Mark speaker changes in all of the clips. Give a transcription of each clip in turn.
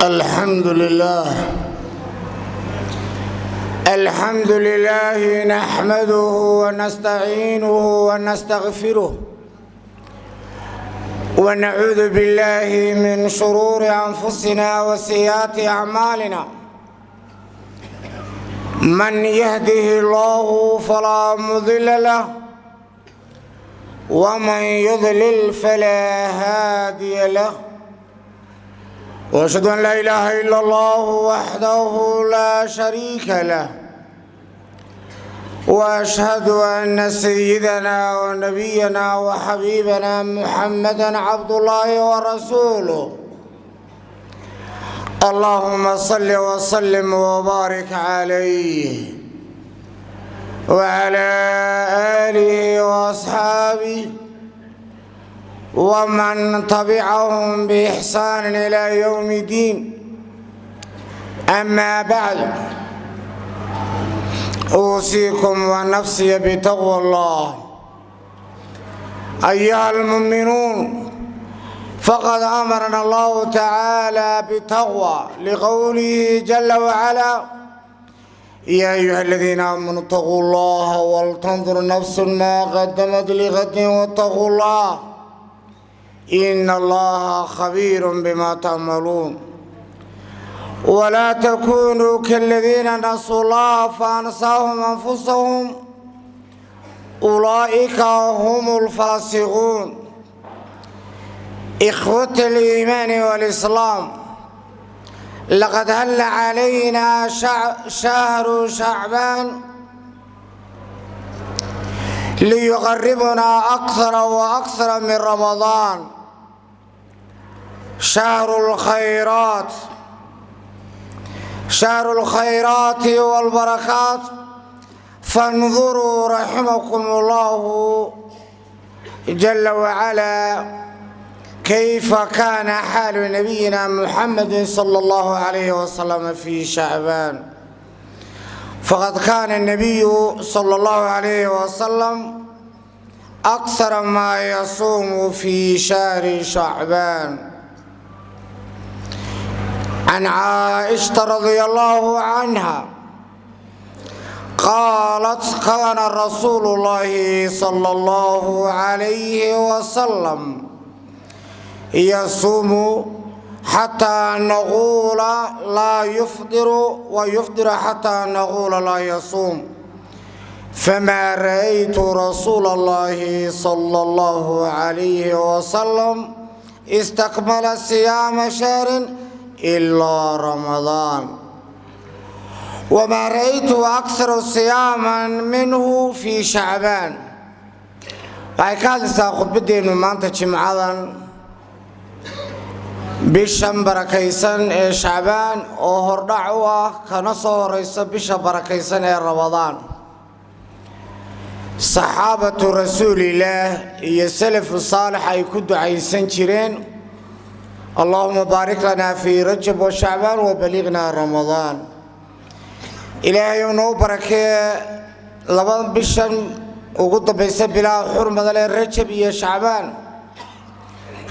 Speaker 1: الحمد لله، الحمد لله نحمده ونستعينه ونستغفره، ونعوذ بالله من شرور أنفسنا وسيئات أعمالنا. من يهده الله فلا مضل له، ومن يضلل فلا هادي له. واشهد ان لا اله الا الله وحده لا شريك له، واشهد ان سيدنا ونبينا وحبيبنا محمدا عبد الله ورسوله. اللهم صل وسلم وبارك عليه وعلى اله واصحابه ومن تبعهم بإحسان إلى يوم الدين. أما بعد، أوصيكم ونفسي بتقوى الله. أيها المؤمنون، فقد أمرنا الله تعالى بالتقوى لقوله جل وعلا: يا أيها الذين آمنوا اتقوا الله ولتنظر نفس ما قدمت لغد واتقوا الله إن الله خبير بما تعملون. ولا تكونوا كالذين نسوا الله فأنساهم أنفسهم، أولئك هم الفاسقون. إخوة الإيمان والإسلام، لقد هل علينا شهر شعبان ليقربنا أكثر وأكثر من رمضان، شهر الخيرات، شهر الخيرات والبركات. فانظروا رحمكم الله جل وعلا كيف كان حال نبينا محمد صلى الله عليه وسلم في شعبان. فقد كان النبي صلى الله عليه وسلم أكثر ما يصوم في شهر شعبان. عن عائشة رضي الله عنها قالت: كان رسول الله صلى الله عليه وسلم يصوم حتى نقول لا يفطر، ويفطر حتى نقول لا يصوم، فما رأيت رسول الله صلى الله عليه وسلم استكمل صيام شهر إلا رمضان، وما رأيت أكثر صياما منه في شعبان. Waxay ka hadlaysaa khudbaddeennu maanta jimcadan bishan barakaysan ee Shacbaan oo hordhac u ah kana soo horeysa bisha barakaysan ee Ramadaan. Saxaabatu rasuulillaah iyo salafu saalix ay ku ducaysan jireen: اللهم بارك لنا في رجب وشعبان وبلغنا رمضان. Ilaahay noo barakee laba bishan ugu dambaysa bilaha xurmada leh, Rajab iyo Shacbaan,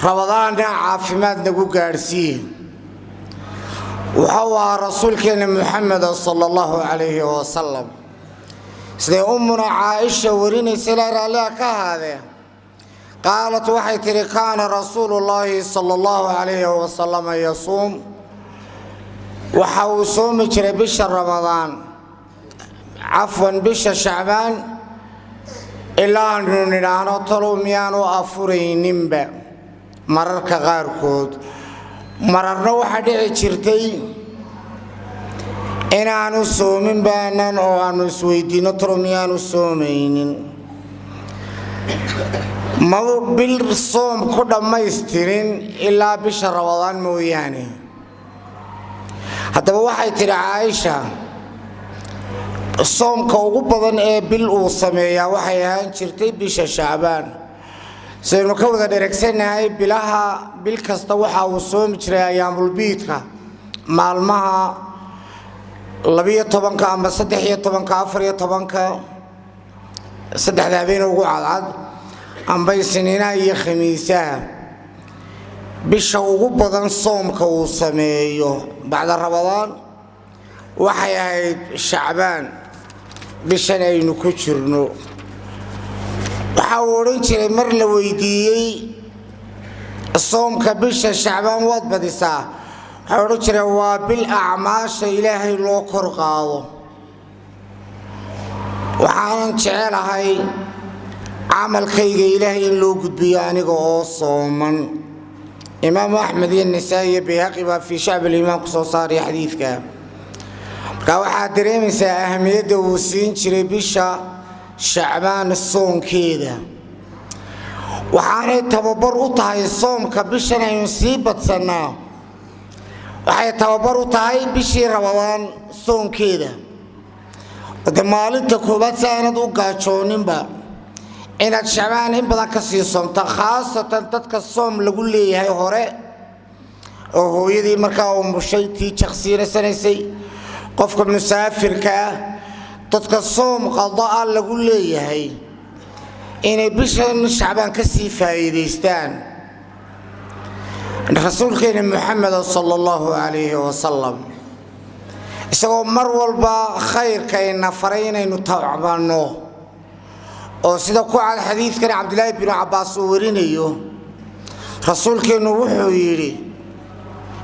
Speaker 1: Ramadaanna caafimaad nagu gaadhsiiye. Wuxuu ahaa rasuulkeena Muxameda sala allahu calayhi wasalam, siday ummuna Caaisha warinaysa, ilaa raalliha ka ahaadee, qaalat, waxay tidhi: كان رسول الله صلى الله عليه وسلم يصوم, waxa uu soomi jiray bisha Ramadaan, cafwan, bisha Shacbaan, ilaa aanu nidhaahno: talow miyaanu afurayninba? Mararka qaarkood, mararna waxaa dhici jirtay inaanu soomin baanan oo aanu isweydiinno: talow miyaanu soomaynin? Ma bil soom ku dhammaystirin ilaa bisha Ramadaan mooyaane. Haddaba waxay tidhi Caaisha, soomka ugu badan ee bil uu sameeyaa waxay ahaan jirtay bisha Shacbaan. Sidaynu ka wada dheregsanahay, bilaha bil kasta waxa uu soomi jiray ayaamulbiidka, maalmaha 12-ka ama 13-ka, 14-ka, saddexda habeen ugu cadcad, amba Isniinaha iyo Khamiisaha. Bisha ugu badan soomka uu sameeyo bacda Ramadaan waxay ahayd Shacbaan, bishan aynu ku jirno. Waxa uu odhan jiray mar la weydiiyey, "Soomka bisha Shacbaan waad badisaa?" Waxaa odhan jiray, "Waa bil acmaasha Ilaahay loo kor qaado. Waxaanan jecelahay camalkayga Ilaahay in loo gudbiyo aniga oo sooman." Imaamu Axmed iyo Nisaa-i iyo Bayhaqi baa fii Shucab Aliimaan ku soo saaraya xadiidka. Marka waxaad dareemaysaa ahamiyadda uu siin jiray bisha Shacbaan soonkeeda. Waxaanay tababar u tahay soomka bishan aynu sii badsannaa, waxay tababar u tahay bishii Ramadaan soonkeeda. De maalinta koowaad si aanad u gaajooninba inaad Shacbaan in badan ka sii soomta, khaasatan dadka soom lagu leeyahay hore, oo hooyadii markaa uu mushay, tii jaqsiinasanaysay, qofka musaafirka ah, dadka soom qadaa lagu leeyahay, inay bishan Shacbaan ka sii faa'iidaystaan. Rasuulkeena Muxamed sala allahu calayhi wasalam, isagoo mar walba khayrka ina faray inaynu tacbanno, oo sida ku cad xadiidkan Cabdilaahi binu Cabbaas uu warinayo, rasuulkeennu wuxuu yidhi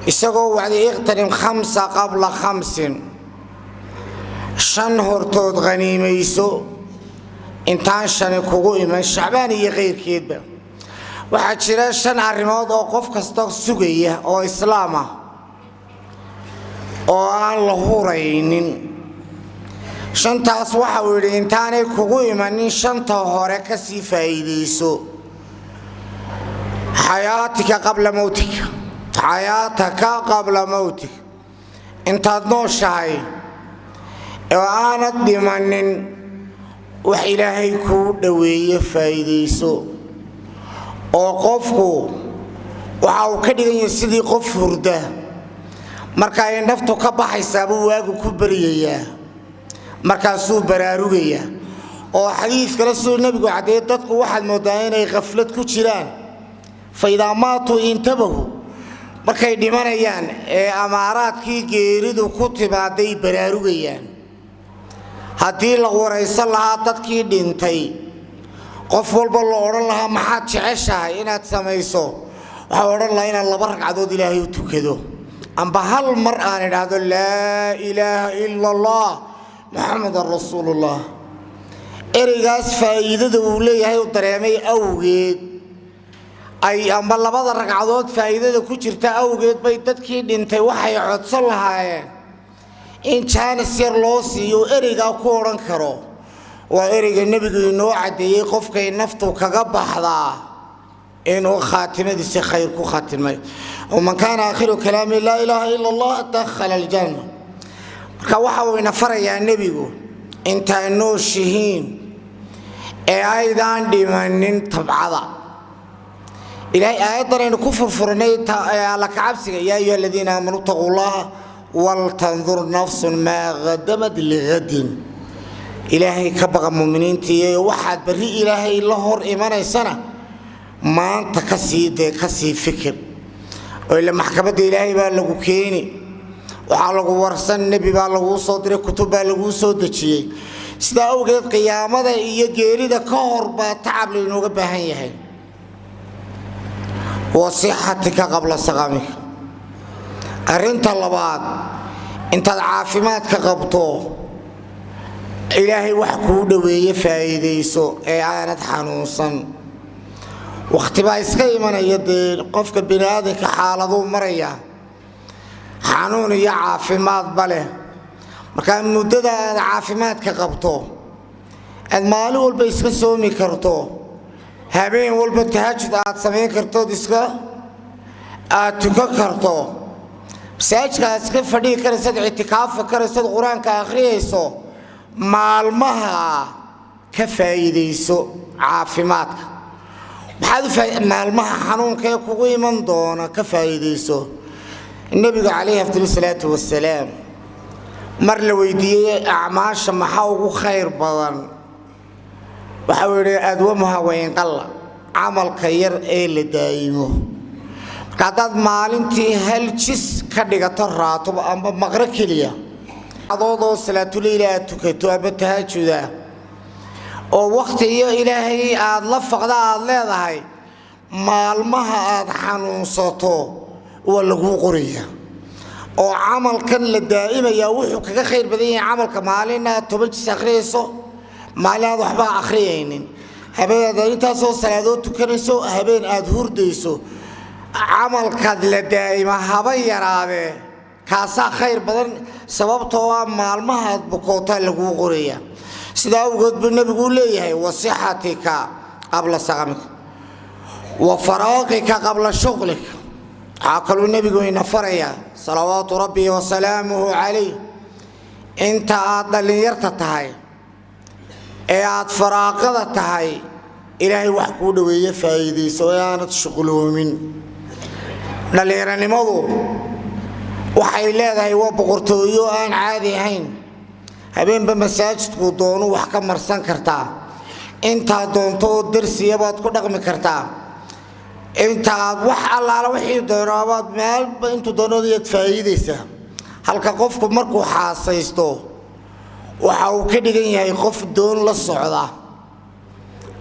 Speaker 1: isagoo wacday, "Iqtanim khamsa qabla khamsin," shan hortood khaniimayso intaan shani kugu iman. Shacbaan iyo kayrkeedba waxaa jira shan arrimood oo qof kasta sugaya oo islaam ah oo aan la huraynin. Shantaas waxa uu yidhi, intaanay kugu imanin shanta hore ka sii faa'iidayso. Xayaatika qabla mowtika, xayaataka qabla mowtik, intaad nooshahay oo aanad dhimanin wax Ilaahay kuu dhoweeye faa'iidayso. Oo qofku waxa uu ka dhigan yahay sidii qof hurda, marka ay naftu ka baxaysaabuu waagu ku baryayaa, markaasuu baraarugayaa. Oo xadiid kale siduu Nebigu caddeeyey, dadku waxaad mooddaa inay khaflad ku jiraan, fa idaa maatuu intabahu, markay dhimanayaan ee amaaraadkii geeridu ku timaaday baraarugayaan. Haddii la waraysan lahaa dadkii dhintay, qof walba la odhan lahaa, "Maxaad jeceshahay inaad samayso?" waxaa odhan lahaa, "Inaan laba ragcadood Ilaahay u tukado, amba hal mar aan idhaahdo laa ilaaha ila Allah, Muxamedan rasuulullah." Ereygaas faa'iidada uu leeyahay u dareemay awgeed ay, amba labada ragcadood faa'iidada ku jirta awgeed, bay dadkii dhintay waxay codsan lahaayeen in jaanis yar loo siiyo ereygaa ku odhan karo. Waa ereyga Nebigu inoo caddeeyey qofkay naftu kaga baxdaa inuu khaatimadiisi khayr ku khatimay, man kaana aakhiru kalaami laa ilaaha ila Allah dakhala aljanna. Marka waxa uu ina farayaa Nebigu, intaa nooshihiin ee aydaan dhimanin, tabcada Ilaahay. Aayaddan aynu ku furfuranay, Alla kacabsiga, yaa ayuha aladiina aamanuu taquu llaha waltandur nafsun maa qadamad ligadin. Ilaahay ka baqa, muminiintiiyo, waxaad berri Ilaahay la hor imanaysana maanta kasii dee kasii fikir. Oo ila maxkamadda Ilaahay baa lagu keeni, waxaa lagu warsan, nebi baa laguu soo diray, kutub baa laguu soo dejiyey. Sidaa awgeed qiyaamada iyo geerida ka hor baa tacab laynooga baahan yahay. Wa sixatika qabla saqamika, arrinta labaad, intaad caafimaadka qabto Ilaahay wax kuu dhoweeye faa'iidayso ee aanad xanuunsan. Wakhti baa iska imanaya dee qofka bini aadanka xaaladuu maraya, xanuun iyo caafimaadba leh. Markaa muddada aad caafimaadka qabto, aad maalin walba iska soomi karto, habeen walba tahajud aad samayn kartood, iska aad tukan karto, masaajidka aad iska fadhihi karaysood, ictikaafi karaysood, qur-aanka akhriyayso, maalmaha ka faa'iidayso caafimaadka. Maxaad maalmaha xanuunka ee kugu iman doona ka faa'iidayso. Nebigu calayhi afdal salaatu wasalaam mar la weydiiyey, "Acmaasha maxaa ugu khayr badan?" Waxa uu yidhi, "Adwamuha wainqalla," camalka yar ee la daa'imo. Marka haddaad maalintii hal jis ka dhigato raatub amba maqro keliya adoodoo salaatuleyl aad tukato amba tahajuda oo wakhti iyo Ilaahay aad la faqda aad leedahay, maalmaha aad xanuunsato waa laguu qorayaa. Oo camalkan la daa'imayaa wuxuu kaga khayr badan yahay camalka maalin aad 10 jis akhriyayso, maalin aad waxba akhriyaynin, habeen aad intaasoo salaadood tukanayso, habeen aad hurdayso. Camalkaad la daa'ima haba yaraadee kaasaa khayr badan, sababtoo ah maalmahaad bukootaa laguu qorayaa. Sidaa awgeed buu nebigu u leeyahay: wasixatika qabla saqamika wa faraaqika qabla shuqlika. Waxaa kaluu nebigu ina farayaa salawaatu rabbi wasalaamuhu calayh, inta aad dhallinyarta tahay ee aad faraaqada tahay, Ilaahay wax kuu dhoweeye faa'iidayso ee aanad shuqloomin. Dhallinyaranimadu waxay leedahay waa boqortooyo aan caadi ahayn. Habeenba masaajidkuu doonu wax ka marsan kartaa, intaa doonto oo darsiya baad ku dhaqmi kartaa, inta aad wax allaala wixii doonaabaad meelba intuu doonood faa'iidaysaa. Halka qofku markuu xaasaysto waxa uu ka dhigan yahay qof doon la socda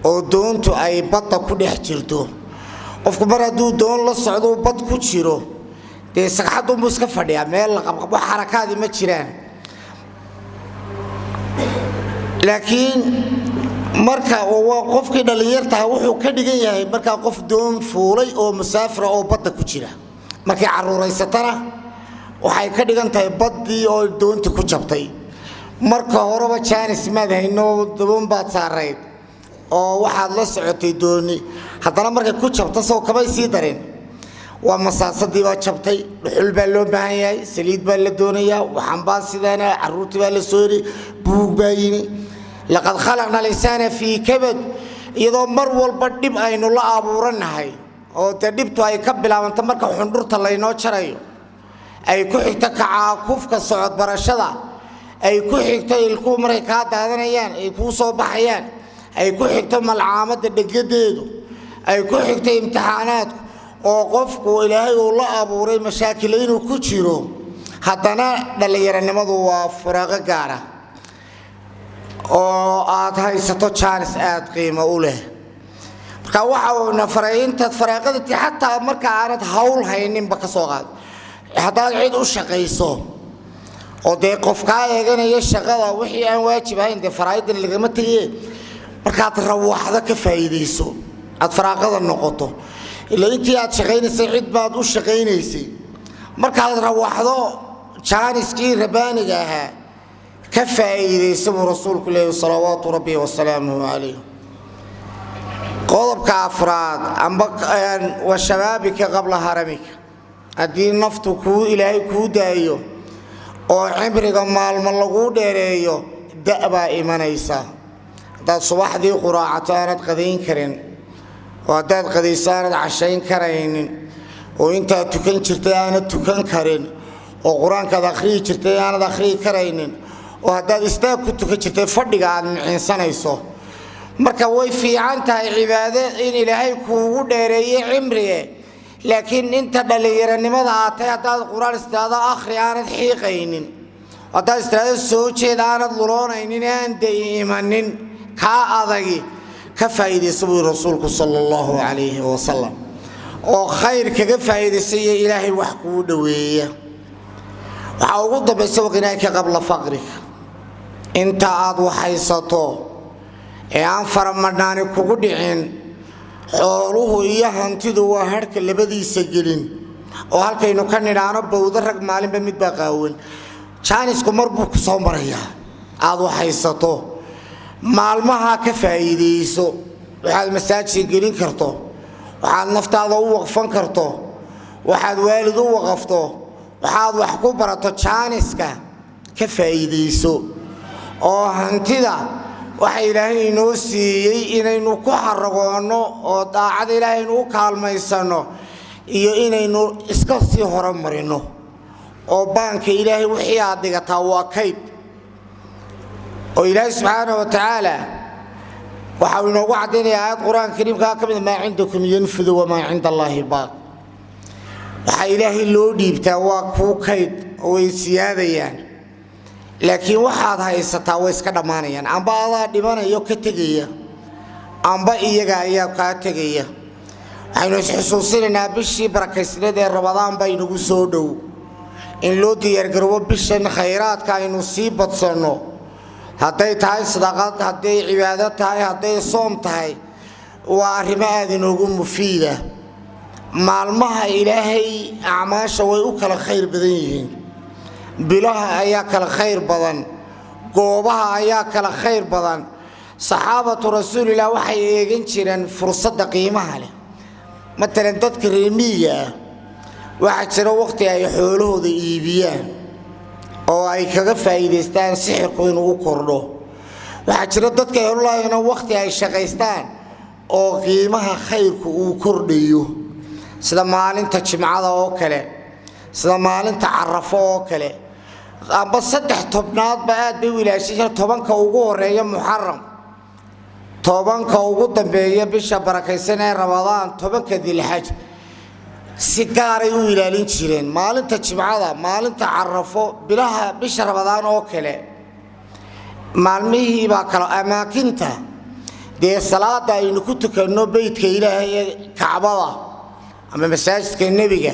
Speaker 1: oo doontu ay badda ku dhex jirto. Qofku mar hadduu doon la socdo uu bad ku jiro, dee sagxadunbuu iska fadhiyaa, meel la qabqabo xarakaadii ma jiraan. Laakiin marka qofkii dhallinyartaha wuxuu ka dhigan yahay markaa qof doon fuulay oo musaafira oo badda ku jira. Markay caruuraysatana waxay ka dhigan tahay baddii oo doontii ku jabtay. Marka horeba jaanis maad hayno, doon baad saarayd oo waxaad la socotay dooni, haddana markay ku jabto sow kamay sii dareen. Waa masaasadii baa jabtay, dhuxul baa loo baahan yahay, saliid baa la doonayaa, waxaan baa sidaana, caruurtii baa la soo yiri, buug baa yimi. Laqad khalaqna alinsaana fii kabad. Iyadoo mar walba dhib aynu la abuuranahay oo dee dhibtu ay ka bilaabanto marka xundhurta laynoo jarayo, ay ku xigto kacaakufka socod barashada, ay ku xigto ilkuhu markay kaa daadanayaan ay kuu soo baxayaan, ay ku xigto malcaamadda dhegadeedu, ay ku xigto imtixaanaadku, oo qofku Ilaahay uu la abuuray mashaakilo inuu ku jiro, haddana dhallinyaranimadu waa furaaqo gaara oo aad haysato jaanis aad qiimo u leh. Marka waxa uuna faray intaad faraaqada ti, xataa marka aanad hawl hayninba ka soo qaad, haddaad cid u shaqayso oo dee qof kaa eeganaya shaqada, wixii aan waajib ahayn dee faraa'idan lagama tegiye, markaad rawaxdo ka faa'iidayso, aad faraaqada noqoto. Ila intii aad shaqaynaysay cid baad u shaqaynaysay, markaad rawaxdo jaaniskii rabaaniga ahaa ka faa'iidayso buu rasuulku leeyahy salawaatu rabbi wasalaamuhu calayh. Qodobka afraad amba wa shabaabika qabla haramika. Haddii naftu kuu Ilaahay kuu daayo oo cimriga maalmo laguu dheereeyo, da' baa imanaysa. Haddaad subaxdii quraacato aanad qadayn karin, oo haddaad qadayso aanad cashayn karaynin, oo intaad tukan jirtay aanad tukan karin, oo qur-aankaad akhriyi jirtay aanad akhriyi karaynin, oo haddaad istaag ku tukan jirtay fadhiga aad miciinsanayso, marka way fiican tahay cibaado in Ilaahay kuugu dheereeye cimrige. Laakiin inta dhallinyaranimada aad tahay, haddaad qur-aan istaado akhri aanad xiiqaynin, haddaad istaado soo jeed aanad luloonaynin, aan da'iimanin kaa adagi, ka faa'iidaysa buu rasuulku sala allahu calayhi wasalam, oo khayr kaga faa'iidaysaya Ilaahay wax kuu dhoweeya. Waxaa ugu dambaysa waqinaaka qabla faqrika. Inta aad waxaysato ee aan faramadhaani kugu dhicin, xooluhu iyo hantidu waa harhka labadiisa gelin oo halkaynu ka nidhaano bowdo rag maalinba midbaa qaawan. Jaanisku mar buu ku soo marayaa aad waxaysato, maalmaha ka faa'iidayso. Waxaad masaajidka gelin karto, waxaad naftaada u waqfan karto, waxaad waalid u waqafto, waxaad wax ku barato, jaaniska ka faa'iidayso. Oo hantida waxa Ilaahay inoo siiyey inaynu ku xaragoonno oo daacada Ilaahaynu u kaalmaysanno iyo inaynu iska sii horumarino. Oo baanka Ilaahay wixii aad dhigataa waa kayd, oo Ilaahay subxaana wa tacaala waxa uu inoogu caddaynaya aayad qur-aanka kariimkaa ka mid: maa cindakum yanfudu wamaa cinda Allaahi baaq. Waxaa Ilaahay loo dhiibtaa waa kuu kayd oo way siyaadayaan, laakiin waxaad haysataa way iska dhammaanayaan. Amba adaa dhimanayo ka tegaya, amba iyaga ayaa kaa tegaya. Waxaynu isxusuusinaynaa bishii barakaysneed ee Rabadaan baa inagu soo dhow, in loo diyaargaroobo bishan khayraadka aynu sii badsanno, hadday tahay sadaqad, hadday cibaado tahay, hadday soom tahay, waa arrimo aada inoogu mufiida. Maalmaha Ilaahay acmaasha way u kala khayr badan yihiin, bilaha ayaa kala khayr badan, goobaha ayaa kala khayr badan. Saxaabatu Rasuulilah waxay eegan jireen fursadda qiimaha leh. Matalan dadka reemiyiga ah waxaa jira waqti ay xoolahooda iibiyaan oo ay kaga faa'iidaystaan sixirku inuu u kordho. Waxaa jira dadka helulaayana waqti ay shaqaystaan oo qiimaha khayrku uu kordhayo, sida maalinta Jimcada oo kale, sida maalinta Carafo oo kale, amba saddex tobnaadba aad bay u ilaashan, 10-ka ugu horeeya Muxaram, 10-ka ugu dambeeya bisha barakaysan ee Ramadaan, 10-ka Dilxaj si gaaray u ilaalin jireen, maalinta Jimcada, maalinta Carafo, bilaha bisha Ramadaan oo kale. Maalmihiibaa kala amaakinta dee salaada aynu ku tukanno beytka Ilaahay ee Kacbada ama masaajidka Nebiga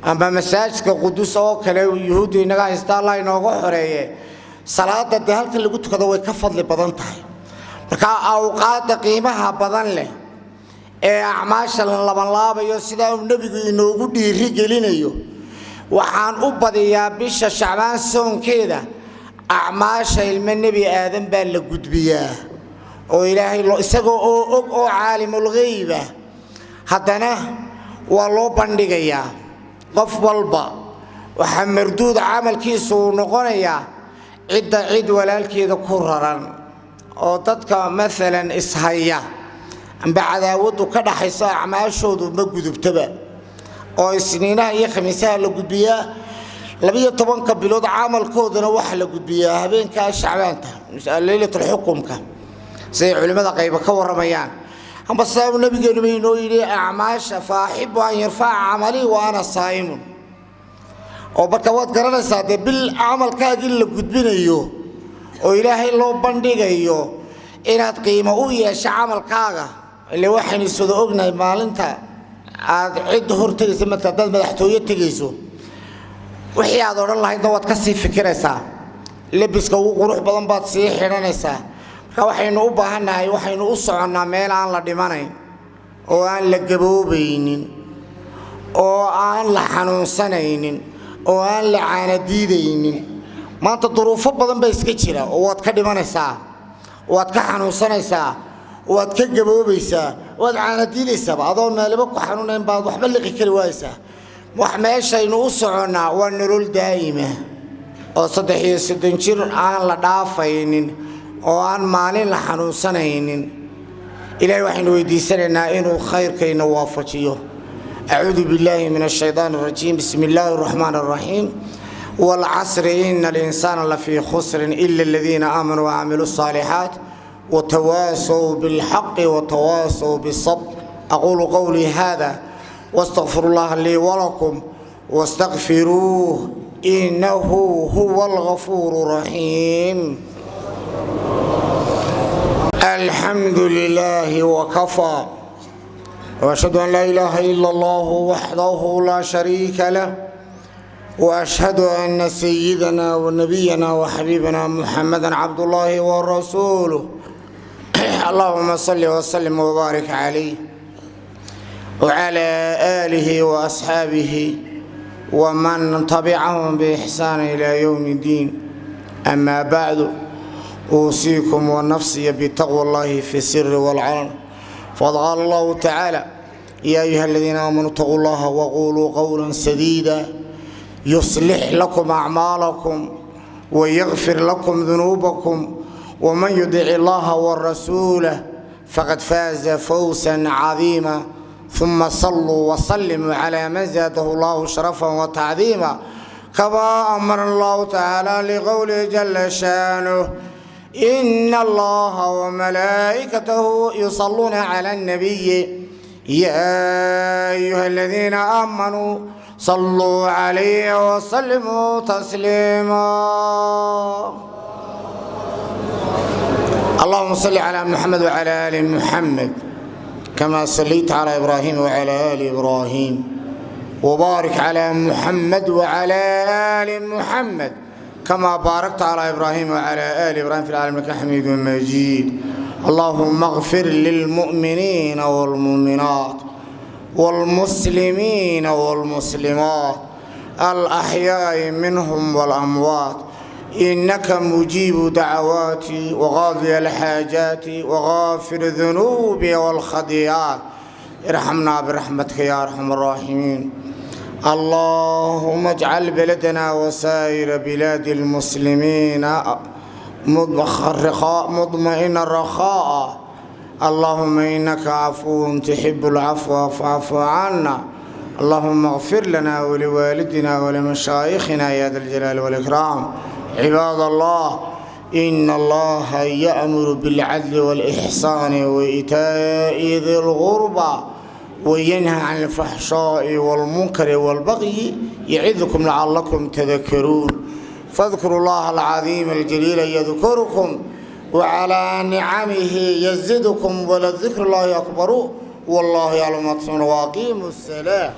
Speaker 1: ama masaajidka Qudus oo kale, Yuhuuddu inaga haysta, Allah inooga xoreeye, salaada dee halkan lagu tukado way ka fadli badan tahay. Marka awqaadda qiimaha badan leh ee acmaasha la labanlaabayo, sidaa uu Nebigu inoogu dhiiri gelinayo, waxaan u badiyaa bisha Shacbaan soonkeeda. Acmaasha ilmo Nebi Aadan baa la gudbiyaa oo Ilaahay isagoo oo og oo caalimulghayba haddana waa loo bandhigayaa. Qof walba waxaa marduud camalkiisu uu noqonayaa cidda cid walaalkeeda ku raran oo dadka maalan ishaya amba cadaawaddu ka dhaxayso, acmaashoodu ma gudubtaba. Oo Isniinaha iyo Khamiisaha la gudbiyaa, 12-ka bilood camalkoodana waxaa la gudbiyaa habeenkaa Shacbaanta, leylatulxukumka, siday culimmada qayba ka warramayaan, amba sidaa uu nabigeenuba inoo yidhi acmaasha fa axibu an yarfaca camalii wa ana saa'imun. Oo marka waad garanaysaa dee bil camalkaagii la gudbinayo oo Ilaahay loo bandhigayo inaad qiimo u yeesho camalkaaga. Ile waxaynu iswada ognahay maalinta aad cid hor tegaysa, marka haddaad madaxtooye tegayso, wixii aad odhan lahaydna waad ka sii fikiraysaa, lebiska ugu qurux badan baad sii xidhanaysaa. Marka waxaynu u baahannahay, waxaynu u soconnaa meel aan la dhimanayn oo aan la gaboobaynin oo aan la xanuunsanaynin oo aan la caanadiidaynin. Maanta duruufo badan baa iska jira oo waad ka dhimanaysaa, waad ka xanuunsanaysaa, waad ka gaboobaysaa, waad caanadiidaysaaba, adoo meeliba ku xanuunayn baad waxba liqi kari waaysaa. Wax meeshaynu u soconnaa waa nolol daa'ima oo 33 jir aan la dhaafaynin oo aan maalin la xanuunsanaynin. Ilahay waxaynu weydiisanaynaa inuu khayrkayna waafajiyo. Acuudu billahi min ashaytaan arajiim. Bismi illaahi araxmaan araxiim. Waalcasri ina alinsaana lafii khusrin ila aladiina aamanuu wacamiluu الصaalixaat watawaasow bilxaqi watawaasow bisabr. Aquulu qowlii hada واستغفر الله لي ولكم واستغفروه إنه هو الغفور الرحيم. الحمد لله وكفى، وأشهد أن لا إله إلا الله وحده لا شريك له، وأشهد أن سيدنا ونبينا وحبيبنا محمدا عبد الله ورسوله. اللهم صل وسلم وبارك عليه وعلى آله وأصحابه ومن تبعهم بإحسان إلى يوم الدين. أما بعد، أوصيكم ونفسي بتقوى الله في السر والعلن، فقد قال الله تعالى: يا أيها الذين آمنوا اتقوا الله وقولوا قولا سديدا يصلح لكم أعمالكم ويغفر لكم ذنوبكم، ومن يطع الله ورسوله فقد فاز فوزا عظيما. ثم صلوا وسلموا على من زاده الله شرفا وتعظيما، كما أمر الله تعالى لقوله جل شانه: إن الله وملائكته يصلون على النبي يا أيها الذين آمنوا صلوا عليه وسلموا تسليما. اللهم صل على محمد وعلى آل محمد كما صليت على إبراهيم وعلى آل إبراهيم، وبارك على محمد وعلى آل محمد كما باركت على إبراهيم وعلى آل إبراهيم في العالمين إنك حميد مجيد. اللهم اغفر للمؤمنين والمؤمنات والمسلمين والمسلمات الأحياء منهم والأموات، إنك مجيب دعواتي وغاضي الحاجات وغافر الذنوب والخطيئات. ارحمنا برحمتك يا أرحم الراحمين. اللهم اجعل بلدنا وسائر بلاد المسلمين مطمئن الرخاء. اللهم إنك عفو تحب العفو فاعف عنا. اللهم اغفر لنا ولوالدنا ولمشايخنا يا ذا الجلال والإكرام. عباد الله، إن الله يأمر بالعدل والإحسان وإيتاء ذي الغربى وينهى عن الفحشاء والمنكر والبغي يعظكم لعلكم تذكرون. فاذكروا الله العظيم الجليل يذكركم، وعلى نعمه يزدكم، ولذكر الله أكبر، والله يعلم ما تصنعون. وأقيموا الصلاة.